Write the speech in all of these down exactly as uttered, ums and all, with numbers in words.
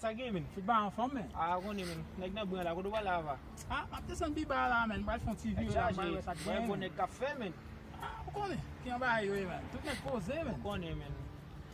Sa gen, men. Fout ba anfòm, men. A, ou konnen, men. Nèg nan bwen la, kote w pral la, papa? A, m ap desann pi ba la, men. M pral fè yon ti vire la, m pral wè sa k gen. Bon nèg k ap fè, men. A, ou konnen. Ki anba yo ye, men. Tout nèg poze, men. Ou konnen, men.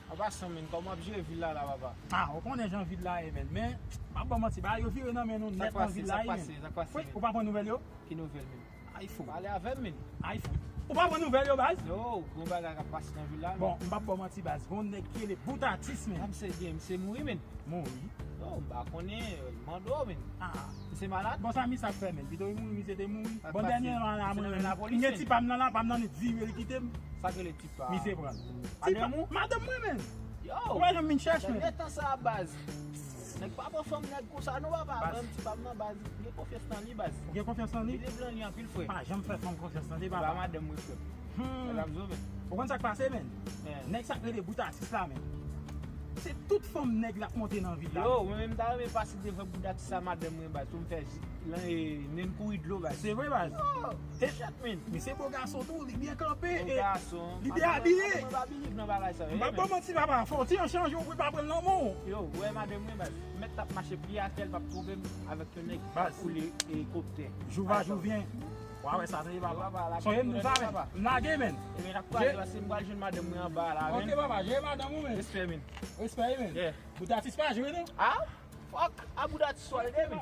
An pasan, men, kòman w ap jere vil la, la, papa? A, ou konnen jan vil la ye, men. Men, m ap ba w manti, bagay yo vire nan men nou nèt nan vil la, men. Sa k pase, sa k pase, sa k pase, men? Wi, ou pa pran nouvèl yo? Ki nouvèl, men? Ay, fou. Pale avè m, men. Ay, fou. Ou pa pran nouvèl yo, baz? Yo, gon bagay k ap pase nan vil la, men. Bon, m p ap ba w manti, baz. Gon nèg ki rele Boutatis, men. A, misye gen, misye mouri, men. Mouri? Yo, m pa konnen, mande w, men. A. Misye malad? Bon, sa misye ap fè, men? Pito li mouri, misye te mouri. Bon, dènyèman la, mwen, m gen ti pa m nan la, pa m nan nèt vire, li kite m. Sa k rele ti pa? Misye pran. Madanm ou? Madanm mwen, men. Yo! Ou wè jan m vin chèch, men. Dènye tan sa, baz. Nèg pa pran fanm nèg konsa non, papa. Baz. Menm ti pa m nan, baz. M gen konfyans nan li, baz. Ou gen konfyans nan li? Li vle blan li anpil, frè. Pa janm fè fanm konfyans nan li, papa. Ba madanm mwen, frè. Hmm. Ou konn sa k pase, men? Nèg sa k rele Boutatis la, men. Se tout fanm nèg l ap monte nan vil la. Yo, mwen menm ta renmen pase devan Boutatis sa, madanm mwen, baz, pou m fè ji, lan, e, men m kouri dlo, baz. Se vre, baz. Yo, e, shit, men. Men se bo gason tou, li byen kanpe, bo gason, li byen abiye. Madanm mwen pa believe nan bagay sa yo, men. M p ap ba w manti, papa, fò w ti jan chanje, ou pa pran lanmou. Yo, ou wè madanm mwen, baz. Mèt t ap mache pye atè, l p ap twonpe m avèk yon nèg k ap woule elikoptè. Jou va, jou vyen. W a wè sa, tande, papa. Sonje m di w sa, men. M lage, men. Ebyen, n ap kwaze, paske m pral jwenn madanm mwen anba la, men. Ok, papa, jere madanm ou, men. Respè, men. Respè, men. Yeah. Boutatis pa jwe, non? A, fòk, a Boutatis w al de, men.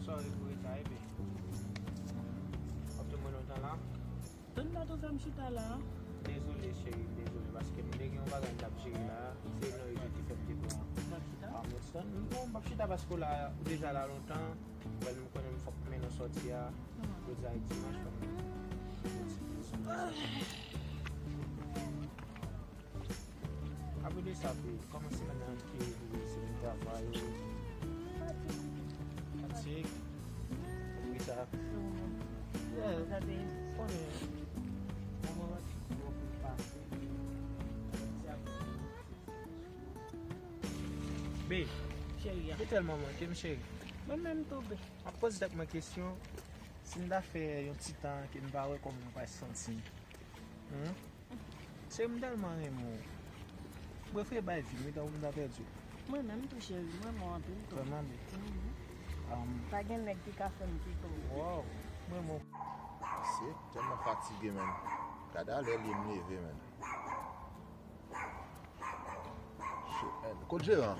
Sorry pou reta, ebyen. W ap tann mwen lontan la? Tann la tou fè m chita la. Dezole, cheri, dezole, paske m te gen yon bagay m t ap jere la. Se youn nan rezon ki fè m te pran Hamilton. Non, m p ap chita paske w la, ou deja la lontan. Bon, m konnen m fòk mennen w sòti a. Jodi a e dimanch, fòk m sòti. Apre de sa, pi, kòman semèn nan te ye pou ou? Semèn travay ou? Fatig? Wi, sa. Yeah, konnen, moman an ti tro pase. Be, cheri a. Ou tèlman manke m, cheri. Mwen menm tou, be. M ap poze tèt mwen kesyon, si m ta fè yon ti tan ke m pa wè, kòman m pral santi m? Hmm? Cheri, m tèlman renmen w. M prefere bay vi m, wi, tankou m ta pèdi w. Mwen menm tou, cheri, m renmen w anpil tou. Vrèman, men. Pa gen nèg ki ka fè m kite w. Wow, m renmen w. Se tèlman fatige, men. Gade a lè li m leve, men. Kot jeran?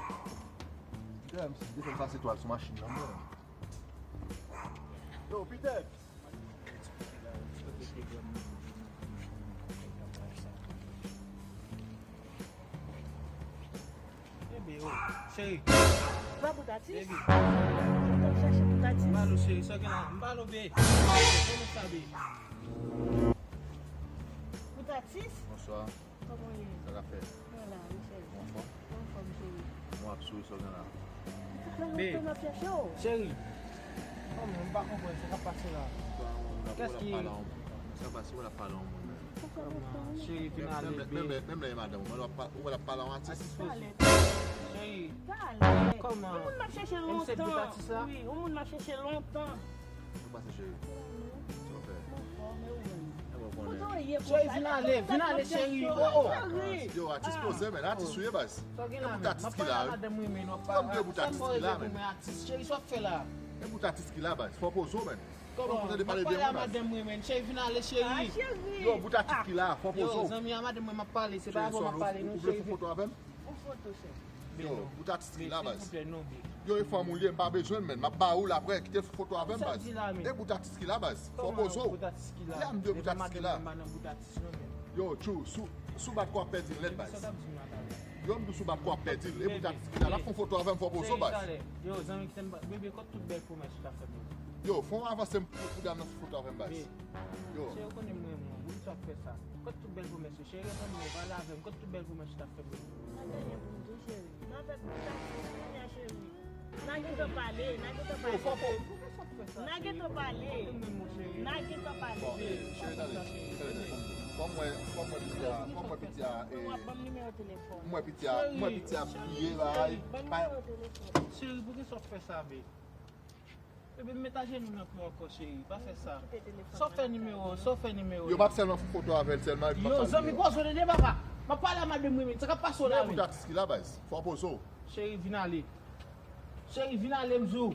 Peter, m si desann sa se twal sou machin nan, mwen. Yo, Peter! Bebe, oh, cheri. Pa Boutatis? Baby. Ou t ap chache Boutatis? M pa lo, cheri, sa gen la. M pa lo, be. Kòman sa, be? Boutatis? Bonswa. Kòman w ye? Sa k ap fèt? Mwen la, wi, cheri. Ou anfòm? Mwen anfòm, cheri. Mwen ap souri, sa w gen la? Sa fè lontan m ap chache w. Cheri. Kòman, m pa konprann sa k ap pase la. Kès ki... Sa k ap pase, w ap pale a yon moun menm. Sa fè lontan, wi. Cheri, vin ale, be. Menm lè e madanm ou, ou wè l ap pale a yon atis. Atis poze. Cheri. Kòman? Yon moun m ap chache lontan. M se bout atis la? Wi, yon moun m ap chache lontan. Sa k pase, cheri? Sa w fè? Mwen anfòm, e ou menm? Kote w ye konsa? Cheri, vin ale, vin ale, cheri. Oh, oh. Yo, atis poze, men. Atis ou ye, baz? E bout atis ki la, wi. Kòm de bout atis ki la, men. Cheri, sa w ap fè la? E bout atis ki la, baz. Fò poze w, men. Kòman? Fò poze de pale de moun, baz. Cheri, vin ale, cheri. Yo, bout atis ki la, fò poze w. Yo, zanmi a madanm mwen, m ap pale, se pa avè w m ap pale, non, cheri. Ou vle fè foto avè m? Yon foto, cheri. Yo, bout atis ki la, baz. Yo, e fanm ou li ye, m pa bezwen l, men. M ap ba ou l apre, kite foto avè m, baz. E bout atis ki la, baz. Fò poze w. Ya, m di w bout atis ki la. Yo, tchou, sou, sou bat kwa w ap pèdi l nèt, baz. Yo, m di w sou bat kwa w ap pèdi l. E bout atis ki la, l ap fè yon foto avè m, fò poze w, baz. Yo, zanmi, kite m, bebe, kot tout bèl pwomès ou t ap fè m yo? Yo, fè yon avanse m pou, pou dam nan fè foto avè m, baz. Yo. Cheri, ou konnen m renmen w. Poukisa w ap fè sa? Kot tout bèl pwomès yo? Cheri, reponn mwen, pale avè m. Kot tout bèl pwomès ou t ap fè m yo? Sa dènye pou m di w, cheri. M avèk Boutatis kounye a, cheri. N a gentan pale, n a gentan pale. N a gentan pale. N a gentan pale. Bon, cheri, tande, tande, tande. Fò m wè, fò m wè piti a, fò m wè piti a, e, m wè piti a, m wè piti a piye bagay. Cheri, poukisa w ap fè sa, be? Bebe, m met ajenou nan pye w ankò, cheri. Pa fè sa. Sa w fè nimewo, sa w fè nimewo. Yo m ap sèlman foto avè l sèlman. Yo, zanmi, pòz w tande, papa. M ap pale a madanm mwen menm. Sa k ap pase w la menm? Atis ki la, baz. Fò poze w. Cheri, vin ale. Cheri, vin ale, m di w.